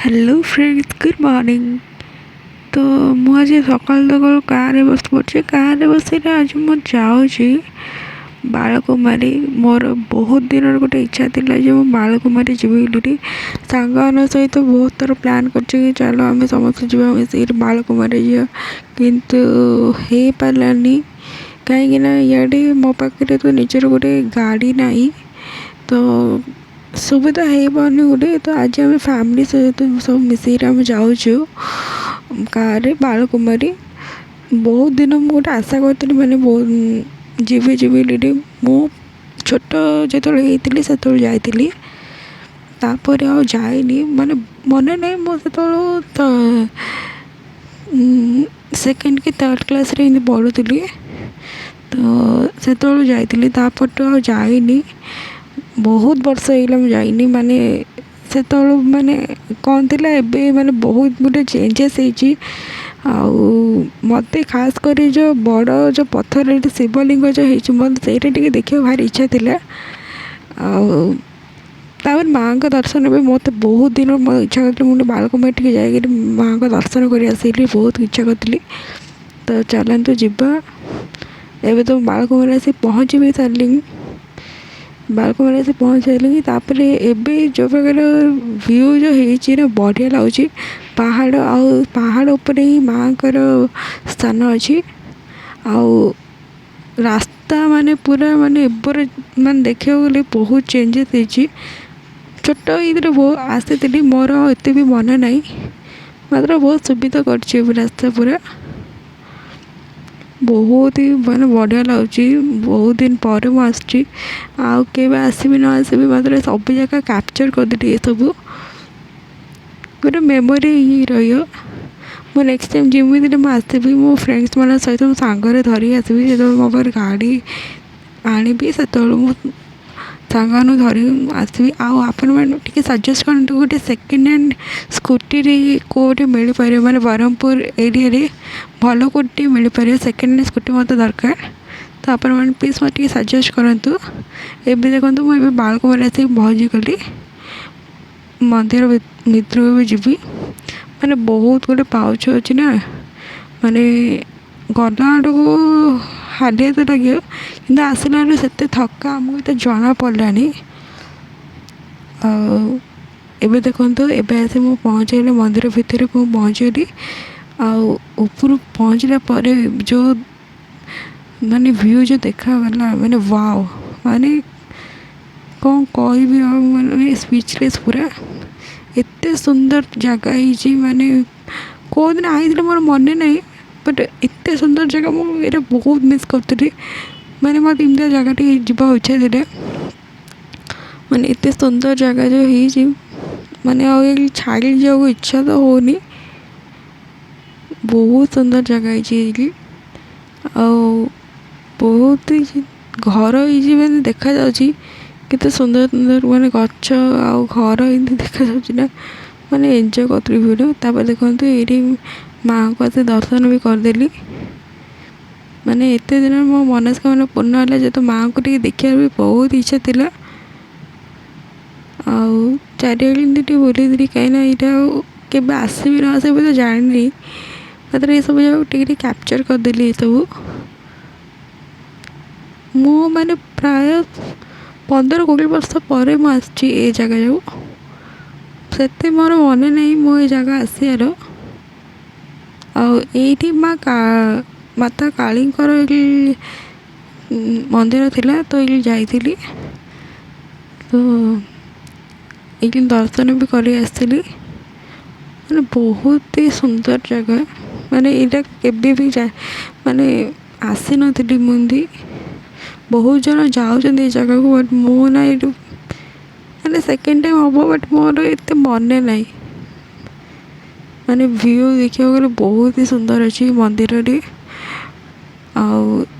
Hello friends, good morning. ତ ମୁଁ ଆଜି ସକାଳୁ ସକାଳୁ କାରରେ ବସି ପଡ଼ିଛି। କାରରେ ବସିଲେ ଆଜି ମୁଁ ଯାଉଛି ବାଳକୁମାରୀ। ମୋର ବହୁତ ଦିନର ଗୋଟେ ଇଚ୍ଛା ଥିଲା ଯେ ମୁଁ ବାଳକୁମାରୀ ଯିବି ବୋଲି। ସାଙ୍ଗମାନଙ୍କ ସହିତ ବହୁତ ଥର ପ୍ଲାନ୍ କରିଛି କି ଚାଲ ଆମେ ସମସ୍ତେ ଯିବା, ମିଶିକିରି ବାଳକୁମାରୀ ଯିବା, କିନ୍ତୁ ହେଇପାରିଲାନି। କାହିଁକିନା ଇଆଡ଼େ ମୋ ପାଖରେ ତ ନିଜର ଗୋଟେ ଗାଡ଼ି ନାହିଁ, ତ ସୁବିଧା ହେଇପାରୁନି ଗୋଟେ। ତ ଆଜି ଆମେ ଫ୍ୟାମିଲି ସହିତ ସବୁ ମିଶିକିରି ଆମେ ଯାଉଛୁ କାରରେ ବାଳକୁମାରୀ। ବହୁତ ଦିନ ମୁଁ ଗୋଟେ ଆଶା କରିଥିଲି, ମାନେ ବହୁତ ଯିବି ଯିବି ବୋଲି। ମୁଁ ଛୋଟ ଯେତେବେଳେ ହେଇଥିଲି ସେତେବେଳେ ଯାଇଥିଲି, ତାପରେ ଆଉ ଯାଇନି। ମାନେ ମନେ ନାହିଁ, ମୁଁ ସେତେବେଳୁ ତ ସେକେଣ୍ଡ କି ଥାର୍ଡ଼ କ୍ଲାସ୍ରେ ଏମିତି ପଢ଼ୁଥିଲି, ତ ସେତେବେଳୁ ଯାଇଥିଲି, ତାପରଠୁ ଆଉ ଯାଇନି। ବହୁତ ବର୍ଷ ହେଇଗଲା ମୁଁ ଯାଇନି। ମାନେ ସେତେବେଳୁ ମାନେ କ'ଣ ଥିଲା, ଏବେ ମାନେ ବହୁତ ଗୋଟେ ଚେଞ୍ଜେସ୍ ହେଇଛି। ଆଉ ମୋତେ ଖାସ୍ କରି ଯେଉଁ ବଡ଼ ଯେଉଁ ପଥରରେ ଶିବଲିଙ୍ଗ ଯେଉଁ ହେଇଛି, ମୋତେ ସେଇଟା ଟିକେ ଦେଖିବାକୁ ଭାରି ଇଚ୍ଛା ଥିଲା। ଆଉ ତାପରେ ମାଆଙ୍କ ଦର୍ଶନ ବି ମୋତେ ବହୁତ ଦିନ ମୋ ଇଚ୍ଛା କରିଥିଲି, ମୁଁ ବାଳକୁମାରୀ ଟିକେ ଯାଇକିରି ମାଆଙ୍କ ଦର୍ଶନ କରି ଆସିଲି, ବହୁତ ଇଚ୍ଛା କରିଥିଲି। ତ ଚାଲନ୍ତୁ ଯିବା। ଏବେ ତ ବାଳକୁମାରୀ ଆସି ପହଞ୍ଚି ବି ସାରିଲିଣି। ବାଳକୁମାରୀ ଆସି ପହଞ୍ଚି ସାରିଲିଣି। ତାପରେ ଏବେ ଯେଉଁ ପ୍ରକାର ଭ୍ୟୁ ଯେଉଁ ହେଇଛି ନା, ବଢ଼ିଆ ଲାଗୁଛି। ପାହାଡ଼ ଆଉ ପାହାଡ଼ ଉପରେ ହିଁ ମାଆଙ୍କର ସ୍ଥାନ ଅଛି। ଆଉ ରାସ୍ତା ମାନେ ପୁରା ମାନେ ଏପରି ମାନେ ଦେଖିବାକୁ ଗଲେ ବହୁତ ଚେଞ୍ଜେସ୍ ହେଇଛି। ଛୋଟ ଏଇଥିରେ ବହୁତ ଆସିଥିଲି, ମୋର ଏତେ ବି ମନେ ନାହିଁ, ମାତ୍ର ବହୁତ ସୁବିଧା କରିଛି ଏବେ ରାସ୍ତା ପୁରା। ବହୁତ ହି ମାନେ ବଢ଼ିଆ ଲାଗୁଛି। ବହୁତ ଦିନ ପରେ ମୁଁ ଆସିଛି, ଆଉ କେବେ ଆସିବି ନ ଆସିବି, ମାତ୍ର ସବୁ ଜାଗା କ୍ୟାପଚର୍ କରିଦେଲି। ଏସବୁ ଗୋଟେ ମେମୋରି ରହିବ। ମୁଁ ନେକ୍ସଟ ଟାଇମ୍ ଯେମିତି ମୁଁ ଆସିବି, ମୋ ଫ୍ରେଣ୍ଡସ୍ ମାନଙ୍କ ସହିତ ମୁଁ ସାଙ୍ଗରେ ଧରିକି ଆସିବି। ଯେତେବେଳେ ମୋ ପାଖରେ ଗାଡ଼ି ଆଣିବି, ସେତେବେଳେ ମୁଁ ସାଙ୍ଗମାନଙ୍କୁ ଧରିକି ଆସିବି। ଆଉ ଆପଣମାନେ ଟିକେ ସଜେଷ୍ଟ କରନ୍ତୁ, ଗୋଟେ ସେକେଣ୍ଡ ହ୍ୟାଣ୍ଡ ସ୍କୁଟିରେ କେଉଁଠି ମିଳିପାରିବ? ମାନେ ବ୍ରହ୍ମପୁର ଏରିଆରେ ଭଲ କେଉଁଠି ମିଳିପାରିବ ସେକେଣ୍ଡ ହ୍ୟାଣ୍ଡ ସ୍କୁଟି? ମୋତେ ଦରକାର। ତ ଆପଣମାନେ ପ୍ଲିଜ୍ ମୋତେ ଟିକେ ସଜେଷ୍ଟ କରନ୍ତୁ। ଏବେ ଦେଖନ୍ତୁ, ମୁଁ ଏବେ ବାଳକୁମାରୀ ଆସିକି ପହଞ୍ଚିଗଲି। ମନ୍ଦିର ଭିତରକୁ ବି ଯିବି। ମାନେ ବହୁତ ଗୋଟେ ପାଉଛ ଅଛି ନା, ମାନେ ଗଲା ଆଡ଼କୁ ହାଲିଆ ତ ଲାଗିବ, କିନ୍ତୁ ଆସିଲା ବେଳକୁ ସେତେ ଥକା ଆମକୁ ଏତେ ଜଣା ପଡ଼ିଲାନି। ଆଉ ଏବେ ଦେଖନ୍ତୁ, ଏବେ ଆସି ମୁଁ ପହଞ୍ଚିଗଲି ମନ୍ଦିର ଭିତରେ। ମୁଁ ପହଞ୍ଚିଗଲି ଆଉ ଉପରୁ ପହଞ୍ଚିଲା ପରେ ଯେଉଁ ମାନେ ଭ୍ୟୁ ଯେଉଁ ଦେଖାଗଲା, ମାନେ ୱାଓ, ମାନେ କ'ଣ କହିବି ଆଉ, ମାନେ ସ୍ପିଚଲେସ୍ ପୁରା। ଏତେ ସୁନ୍ଦର ଜାଗା ହେଇଛି। ମାନେ କେଉଁଦିନ ଆଇଥିଲି ମୋର ମନେ ନାହିଁ, ବଟ୍ ଏତେ ସୁନ୍ଦର ଜାଗା ମୁଁ ଏଇଟା ବହୁତ ମିସ୍ କରୁଥିଲି। ମାନେ ମୋତେ ଏମିତିଆ ଜାଗା ଟିକେ ଯିବାକୁ ଇଚ୍ଛା ଥିଲା। ମାନେ ଏତେ ସୁନ୍ଦର ଜାଗା ଯେଉଁ ହେଇଛି, ମାନେ ଆଉ ଏଇ ଛାଡ଼ି ଯିବାକୁ ଇଚ୍ଛା ତ ହେଉନି। ବହୁତ ସୁନ୍ଦର ଜାଗା ହେଇଛି ଏଇଠି। ଆଉ ବହୁତ ଘର ହେଇଛି, ମାନେ ଦେଖାଯାଉଛି କେତେ ସୁନ୍ଦର ସୁନ୍ଦର ମାନେ ଗଛ ଆଉ ଘର ଏମିତି ଦେଖାଯାଉଛି ନା, ମାନେ ଏନ୍ଜୟ କରୁଥିଲି ଭିଡ଼ିଓ। ତାପରେ ଦେଖନ୍ତୁ, ଏଇଠି ମାଆଙ୍କୁ ଆସି ଦର୍ଶନ ବି କରିଦେଲି। ମାନେ ଏତେ ଦିନ ମୋ ମନସ୍କାମନା ପୂର୍ଣ୍ଣ ହେଲା, ଯେହେତୁ ମାଆଙ୍କୁ ଟିକେ ଦେଖିବାର ବି ବହୁତ ଇଚ୍ଛା ଥିଲା। ଆଉ ଚାରିଆଡ଼େ ଏମିତି ଟିକେ ବୁଲିଥିଲି, କାହିଁକିନା ଏଇଟା ଆଉ କେବେ ଆସିବି ନ ଆସିବି ତ ଜାଣିନି, ମାତ୍ର ଏସବୁ ଯାକ ଟିକେ ଟିକେ କ୍ୟାପଚର୍ କରିଦେଲି। ଏସବୁ ମୁଁ ମାନେ ପ୍ରାୟ 15-20 ବର୍ଷ ପରେ ମୁଁ ଆସିଛି ଏ ଜାଗା ଯାଉ। ସେତେ ମୋର ମନେ ନାହିଁ ମୁଁ ଏ ଜାଗା ଆସିବାର। ଆଉ ଏଇଠି ମା ମାତା କାଳୀଙ୍କର ଏଇଠି ମନ୍ଦିର ଥିଲା, ତ ଏଇଠି ଯାଇଥିଲି, ତ ଏଇଠି ଦର୍ଶନ ବି କରି ଆସିଥିଲି। ମାନେ ବହୁତ ହି ସୁନ୍ଦର ଜାଗା। ମାନେ ଏଇଟା କେବେ ବି ଯାଏ ମାନେ ଆସିନଥିଲି ମୁଁ ଏମିତି। ବହୁତ ଜଣ ଯାଉଛନ୍ତି ଏ ଜାଗାକୁ, ବଟ୍ ମୁଁ ନା ଏଇଠୁ ମାନେ ସେକେଣ୍ଡ ଟାଇମ୍ ହେବ, ବଟ୍ ମୋର ଏତେ ମନେ ନାହିଁ। ମାନେ ଭ୍ୟୁ ଦେଖିବାକୁ ଗଲେ ବହୁତ ହି ସୁନ୍ଦର ଅଛି ମନ୍ଦିରରେ। ଆଉ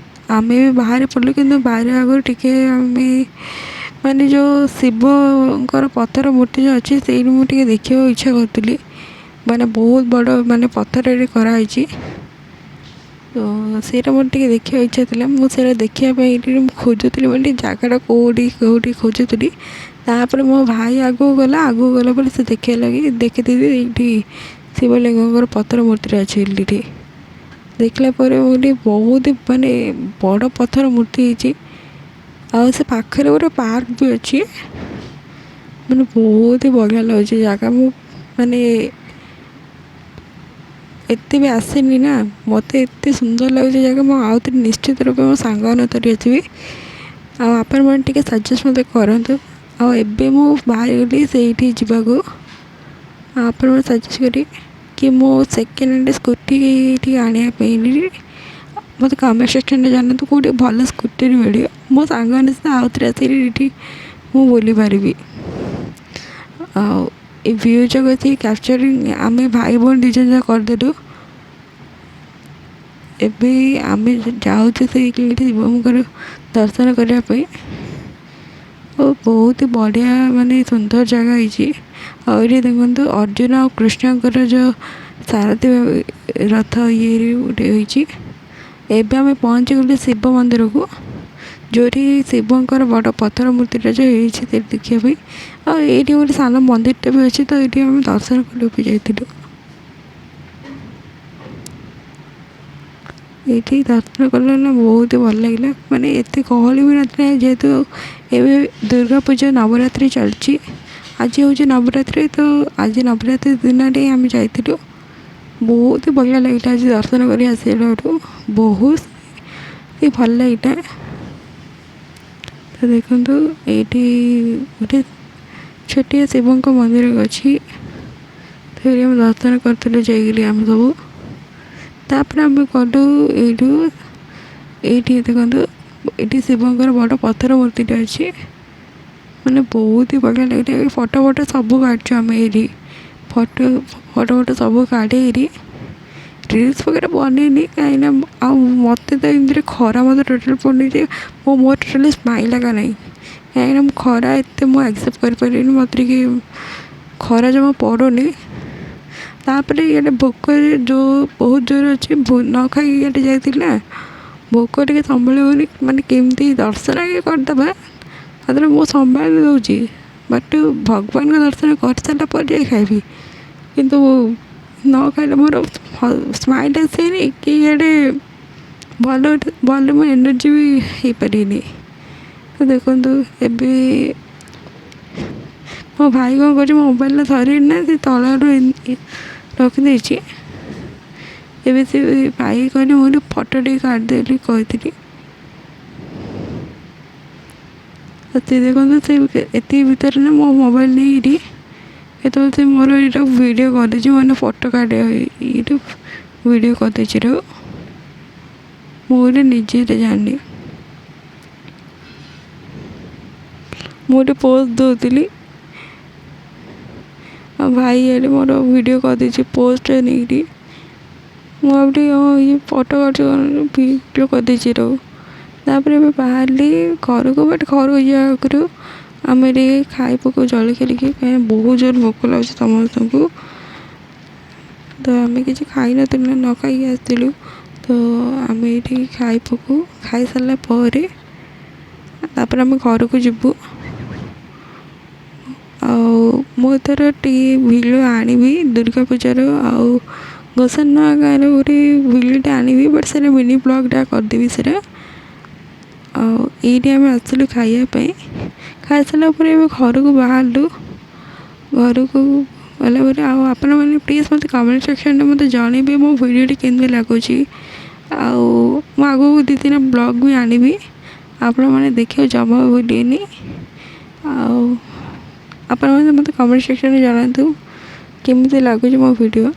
ଆମେ ବି ବାହାରେ ପଡ଼ିଲୁ, କିନ୍ତୁ ବାହାରେ ଆଗରୁ ଟିକେ ଆମେ ମାନେ ଯେଉଁ ଶିବଙ୍କର ପଥର ମୂର୍ତ୍ତି ଯେଉଁ ଅଛି, ସେଇଠି ମୁଁ ଟିକେ ଦେଖିବାକୁ ଇଚ୍ଛା କରୁଥିଲି। ମାନେ ବହୁତ ବଡ଼ ମାନେ ପଥରରେ କରାହେଇଛି, ତ ସେଇଟା ମୋର ଟିକେ ଦେଖିବାକୁ ଇଚ୍ଛା ଥିଲା। ମୁଁ ସେଇଟା ଦେଖିବା ପାଇଁ ଏଇଠି ମୁଁ ଖୋଜୁଥିଲି, ମାନେ ଜାଗାଟା କେଉଁଠି କେଉଁଠି ଖୋଜୁଥିଲି। ତାପରେ ମୋ ଭାଇ ଆଗକୁ ଗଲା। ଆଗକୁ ଗଲା ପରେ ସେ ଦେଖେଇଲା କି ଦେଖେ ଦିଦି, ଏଇଠି ଶିବଲିଙ୍ଗଙ୍କର ପଥର ମୂର୍ତ୍ତିରେ ଅଛି ଏଇଠି। ଦେଖିଲା ପରେ ମୁଁ କହିଲି ବହୁତ ମାନେ ବଡ଼ ପଥର ମୂର୍ତ୍ତି ହେଇଛି। ଆଉ ସେ ପାଖରେ ଗୋଟେ ପାର୍କ ବି ଅଛି। ମାନେ ବହୁତ ହି ବଢ଼ିଆ ଲାଗୁଛି ଜାଗା। ମୁଁ ମାନେ ଏତେ ବି ଆସିନି ନା, ମୋତେ ଏତେ ସୁନ୍ଦର ଲାଗୁଛି ଜାଗା। ମୁଁ ଆଉ ଥରେ ନିଶ୍ଚିତ ରୂପେ ମୋ ସାଙ୍ଗମାନଙ୍କ ଧରି ଆସିବି। ଆଉ ଆପଣମାନେ ଟିକେ ସଜେଷ୍ଟ ମୋତେ କରନ୍ତୁ। ଆଉ ଏବେ ମୁଁ ବାହାରିଗଲି ସେଇଠି ଯିବାକୁ। ଆଉ ଆପଣମାନେ ସଜେଷ୍ଟ କରିବେ କି ମୁଁ ସେକେଣ୍ଡ ହ୍ୟାଣ୍ଡ ସ୍କୁଟି ଟିକେ ଆଣିବା ପାଇଁ। ମୋତେ କମେଣ୍ଟ ସେକ୍ସନରେ ଜଣାନ୍ତୁ କେଉଁଠି ଭଲ ସ୍କୁଟି ମିଳିବ। ମୋ ସାଙ୍ଗମାନଙ୍କ ସହିତ ଆଉ ଥରେ ଆସିକି ଏଇଠି ମୁଁ ବୁଲି ପାରିବି। ଆଉ ଏ ଭ୍ୟୁ ଯାକ ଏତିକି କ୍ୟାପଚରିଂ ଆମେ ଭାଇ ଭଉଣୀ ଦୁଇ ଜଣ ଯାକ କରିଦେଲୁ। ଏବେ ଆମେ ଯାଉଛୁ ସେଇଠି ଶିବଙ୍କର ଦର୍ଶନ କରିବା ପାଇଁ। ଆଉ ବହୁତ ବଢ଼ିଆ ମାନେ ସୁନ୍ଦର ଜାଗା ହେଇଛି। ଆଉ ଏଇଠି ଦେଖନ୍ତୁ, ଅର୍ଜୁନ ଆଉ କୃଷ୍ଣଙ୍କର ଯେଉଁ ସାରଥୀ ରଥ ଇଏରେ ଗୋଟେ ହେଇଛି। ଏବେ ଆମେ ପହଞ୍ଚିଗଲୁ ଶିବ ମନ୍ଦିରକୁ, ଯେଉଁଠି ଶିବଙ୍କର ବଡ଼ ପଥର ମୂର୍ତ୍ତିଟା ଯେଉଁ ହେଇଛି ସେଇଠି ଦେଖିବା ପାଇଁ। ଆଉ ଏଇଠି ଗୋଟେ ସାନ ମନ୍ଦିରଟା ବି ଅଛି, ତ ଏଇଠି ଆମେ ଦର୍ଶନ କରିବାକୁ ଯାଇଥିଲୁ। ଏଇଠି ଦର୍ଶନ କଲେ ନା ବହୁତ ଭଲ ଲାଗିଲା। ମାନେ ଏତେ ଗହଳି ବି ନଥିଲା, ଯେହେତୁ ଏବେ ଦୁର୍ଗା ପୂଜା ନବରାତ୍ରି ଚାଲିଛି। ଆଜି ହେଉଛି ନବରାତ୍ରି, ତ ଆଜି ନବରାତ୍ରି ଦିନରେ ଆମେ ଯାଇଥିଲୁ। ବହୁତ ବଢ଼ିଆ ଲାଗିଲା ଆଜି ଦର୍ଶନ କରି ଆସିଲାଠୁ, ବହୁତ ଭଲ ଲାଗିଲା। ତ ଦେଖନ୍ତୁ, ଏଇଠି ଗୋଟେ ଛୋଟିଆ ଶିବଙ୍କ ମନ୍ଦିର ଅଛି। ତ ଏଇଠି ଆମେ ଦର୍ଶନ କରିଥିଲୁ ଯାଇକିରି ଆମେ ସବୁ। ତାପରେ ଆମେ ଗଲୁ ଏଇଠୁ। ଏଇଠି ଦେଖନ୍ତୁ, ଏଇଠି ଶିବଙ୍କର ବଡ଼ ପଥର ମୂର୍ତ୍ତିଟେ ଅଛି। ମାନେ ବହୁତ ହି ବଢ଼ିଆ ଲାଗିଲା। ଫଟୋ ଫଟୋ ସବୁ କାଢ଼ିଛୁ ଆମେ ଏଇଠି। ଫଟୋ ଫଟୋ ଫଟୋ ସବୁ କାଢ଼ିକିରି ରିଲ୍ସ ବଗେରା ବନେଇନି, କାହିଁକିନା ଆଉ ମୋତେ ତ ଏମିତିରେ ଖରା ମୋତେ ଟୋଟାଲି ପଡ଼ୁନି ଯେ ମୋ ମୋର ଟୋଟାଲି ସ୍ମାଇଲ୍ ଏକା ନାହିଁ, କାହିଁକିନା ମୁଁ ଖରା ଏତେ ମୁଁ ଆକ୍ସେପ୍ଟ କରିପାରିବିନି। ମୋତେ ଟିକେ ଖରା ଜମା ପଡ଼ୁନି। ତାପରେ ଇଆଡ଼େ ଭୋକ ଯେଉଁ ବହୁତ ଜୋରେ ଅଛି, ନ ଖାଇକି ଇଆଡ଼େ ଯାଇଥିଲି ନା, ଭୋକ ଟିକେ ସମ୍ଭାଳି ହେଉନି। ମାନେ କେମିତି ଦର୍ଶନ ଆଗେ କରିଦେବା, ତାପରେ ମୁଁ ସମ୍ଭାଳି ଦେଉଛି, ବଟ୍ ଭଗବାନଙ୍କ ଦର୍ଶନ କରିସାରିଲା ପରେ ଯାଇ ଖାଇବି। କିନ୍ତୁ ନ ଖାଇଲେ ମୋର ସ୍ମାଇଲ୍ ଆସେନି କି ଇଆଡ଼େ ଭଲ ଭଲ ମୁଁ ଏନର୍ଜି ବି ହେଇପାରିନି। ତ ଦେଖନ୍ତୁ, ଏବେ ମୋ ଭାଇ କ'ଣ କରୁଛି, ମୋ ମୋବାଇଲଟା ଧରିନି ନା, ସେ ତଳ ଆଡ଼ୁ ରଖିଦେଇଛି। ଏବେ ସେ ଭାଇ କହିଲେ, ମୁଁ ଗୋଟେ ଫଟୋ ଟିକେ କାଢ଼ିଦେଲି କହିଥିଲି। ସେ ଦେଖନ୍ତୁ, ସେ ଏତିକି ଭିତରେ ନା ମୋ ମୋବାଇଲ ନେଇକିରି କେତେବେଳେ ସେ ମୋର ଏଇଟା ଭିଡ଼ିଓ କରିଦେଇଛି। ମାନେ ଫଟୋ କାଢ଼ିବା ଏଇଠୁ ଭିଡ଼ିଓ କରିଦେଇଛି ଏଟାକୁ, ମୁଁ ଗୋଟେ ନିଜେ ଏଇଟା ଜାଣିନି। ମୁଁ ଗୋଟେ ପୋଜ୍ ଦେଉଥିଲି ଆଉ ଭାଇ ଇଆଡ଼େ ମୋର ଭିଡ଼ିଓ କରିଦେଇଛି ପୋଜ୍ଟା ନେଇକିରି। ମୁଁ ଭାବିଲି ହଁ, ଇଏ ଫଟୋ କାଢୁଛି, ଭିଡ଼ିଓ କରିଦେଇଛି ଏଟାକୁ। ତାପରେ ଏବେ ବାହାରିଲି ଘରକୁ। ବଟ୍ ଘରକୁ ଯିବା ଆଗରୁ ଆମେ ଟିକେ ଖାଇ ପକଉ ଜଳଖିଆ ଟିକେ, କାହିଁକିନା ବହୁତ ଜୋର ଭୋକ ଲାଗୁଛି ସମସ୍ତଙ୍କୁ। ତ ଆମେ କିଛି ଖାଇନଥିଲୁ ନା, ନ ଖାଇକି ଆସିଥିଲୁ। ତ ଆମେ ଏଇଠି ଖାଇ ପକଉ। ଖାଇସାରିଲା ପରେ ତାପରେ ଆମେ ଘରକୁ ଯିବୁ। ଆଉ ମୁଁ ଏଥର ଟିକେ ଭିଡ଼ିଓ ଆଣିବି ଦୁର୍ଗା ପୂଜାର ଆଉ ଗୋସାନ ଗାଁରେ ଗୋଟେ ଭିଡ଼ିଓଟା ଆଣିବି, ବଟ୍ ସେଇଟା ମିନି ବ୍ଲଗ୍ଟା କରିଦେବି ସେଇଟା। ଆଉ ଏଇଠି ଆମେ ଆସିଲୁ ଖାଇବା ପାଇଁ। ଖାଇସାରିଲା ପରେ ଏବେ ଘରକୁ ବାହାରିଲୁ। ଘରକୁ ଗଲା ପରେ ଆଉ ଆପଣମାନେ ପ୍ଲିଜ୍ ମୋତେ କମେଣ୍ଟ ସେକ୍ସନରେ ମୋତେ ଜଣେଇବେ ମୋ ଭିଡ଼ିଓଟି କେମିତି ଲାଗୁଛି। ଆଉ ମୁଁ ଆଗକୁ 2 ଦିନ ବ୍ଲଗ୍ ବି ଆଣିବି, ଆପଣମାନେ ଦେଖିବାକୁ ଜମା ଭୁଲିବେନି। ଆଉ ଆପଣମାନେ ମୋତେ କମେଣ୍ଟ ସେକ୍ସନରେ ଜଣାନ୍ତୁ କେମିତି ଲାଗୁଛି ମୋ ଭିଡ଼ିଓ।